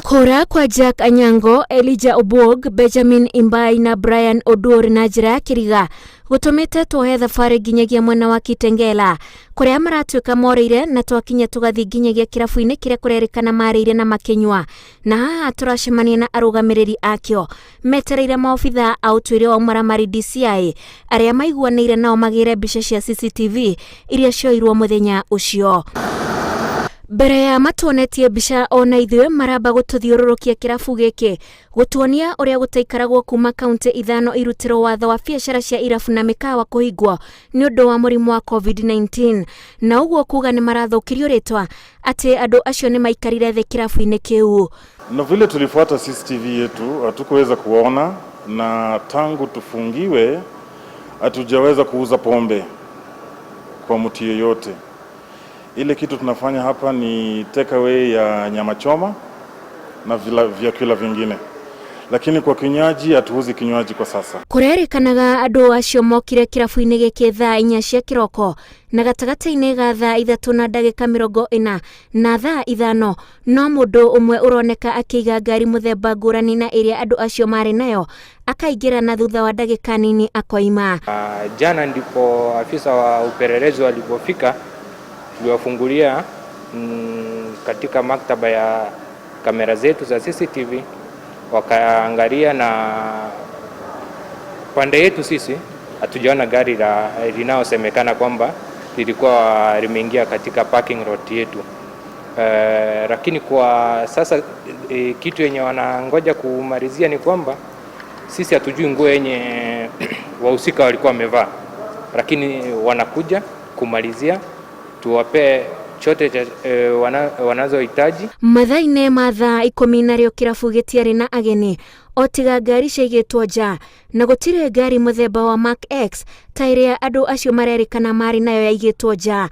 Kũra kwa Jack Anyango, Elijah Obuog, Benjamin Imbai na Brian Oduor na njĩra ya kĩriga gũtũmĩte tuohe thabarĩ nginyagia mwena wa Kitengela kũrĩa maratuĩka morĩire na twakinya tũgathiĩ nginyagia kĩrabu-inĩ kĩrĩa kũrerĩkana marĩire na makĩnyua na haha tũracemania na arũgamĩrĩri akĩo metereire maobithaa a ũtuĩria wa ũmaramari DCI arĩa maiguanĩire nao magĩre mbica cia CCTV iria cioirwo mũthenya ũcio. Mbere ya matuonetie mbica ona ithuĩ maramba gũtũthiũrũrũkia kĩrabu gĩkĩ gũtuonia ũrĩa gũtaikaragwo kuma kaunti ithano irutĩrwo watho wa biacara cia irabu na mĩkawa kũhingwo nĩ ũndũ wa mũrimũ wa COVID-19 na ũguo kuga nĩ marathũkĩrio rĩtwa atĩ andũ acio nĩ maikarire thĩ kĩrabu-inĩ kĩu. Na vile tulifuata CCTV yetu hatukuweza kuona, na tangu tufungiwe hatujaweza kuuza pombe kwa mtu yeyote. Ile kitu tunafanya hapa ni take away ya nyama choma na vila, vyakula vingine, lakini kwa kinywaji hatuuzi kinywaji kwa sasa. Kũrerĩkanaga andũ acio mokire kĩrabu-inĩ gĩkĩ thaa 4 cia kĩroko na gatagatĩ-inĩ ga thaa 3 na ndagĩka 40 na thaa 5 no mũndũ ũmwe ũroneka akĩiga ngari mũthemba ngũrani na ĩrĩa andũ acio marĩ nayo akaingĩra na thutha wa ndagĩka nini akoima. Jana ndipo afisa wa upelelezi walipofika, tuliwafungulia katika maktaba ya kamera zetu za CCTV, wakaangalia na pande yetu sisi hatujaona gari la linalosemekana kwamba lilikuwa limeingia katika parking lot yetu. Lakini kwa sasa kitu yenye wanangoja kumalizia ni kwamba sisi hatujui nguo yenye wahusika walikuwa wamevaa, lakini wanakuja kumalizia tuwapee chote cha wanazohitaji. Mathaa-inĩ ma thaa 10 narĩo kĩrabu gĩtiarĩ na ageni o tiga ngari ciaigĩtwo nja na gũtirĩ ngari mũthemba wa Mark X ta ĩrĩa andũ acio marerĩkana marĩ nayo yaigĩtwo nja.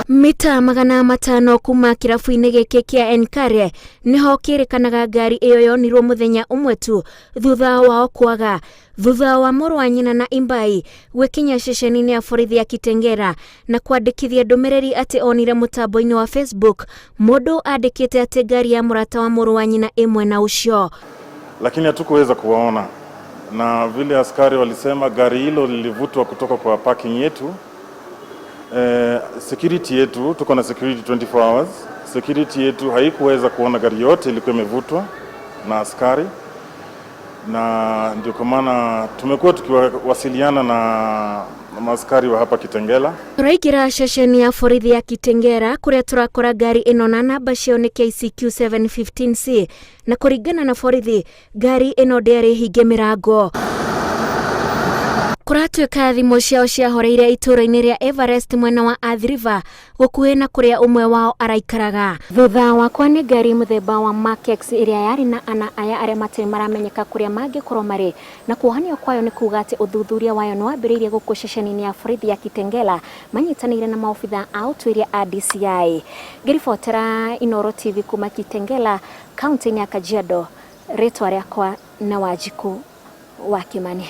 Mita 500 kuma kĩrabu-inĩ gĩkĩ kĩa Enkare nĩho kĩrĩkanaga ngari ĩyo yonirwo mũthenya ũmwe tu thutha wao kwaga thutha wa mũrũ wa nyina na Imbai gwĩkinya ceceni-inĩ ya borithi ya Kitengera na kwandĩkithia ndũmĩrĩri atĩ onire mũtambo-inĩ wa Facebook mũndũ andĩkĩte atĩ ngari ya mũrata wa mũrũ wa nyina ĩ mwena ũcio, lakini hatukuweza kuwaona, na vile askari walisema gari hilo lilivutwa kutoka kwa parking yetu. Security yetu, tuko na security 24 hours. Security yetu haikuweza kuona gari yote ilikuwa imevutwa na askari, na ndio kwa maana tumekuwa tukiwasiliana na maaskari wa hapa Kitengela. Tũraingĩra ceceni ya borithi ya Kitengera kũrĩa tũrakora ngari ĩno na namba ciayo nĩ KCQ 715C na kũringana na borithi ngari ĩno ndĩarĩ hinge mĩrango. Kũratuĩka thimũ ciao ciahoreire itũũra-inĩ rĩa Everest mwena wa Athi River gũkuhĩ na kũrĩa ũmwe wao araikaraga. Thutha wakwa nĩ ngari mũthemba wa Mark X ĩrĩa yarĩ na ana aya arĩa matarĩ maramenyeka kũrĩa mangĩkorwo marĩ na kuohanio kwayo nĩ kuga atĩ ũthuthuria wayo nĩ wambĩrĩirie gũkũ ceceni-inĩ ya borithi ya Kitengela manyitanĩire na maobitha a ũtuĩria a DCI. Ngĩribotera Inooro TV kuma Kitengela kaunti-inĩ ya Kajiado, rĩtwa rĩakwa na Wanjikũ wa Kimani.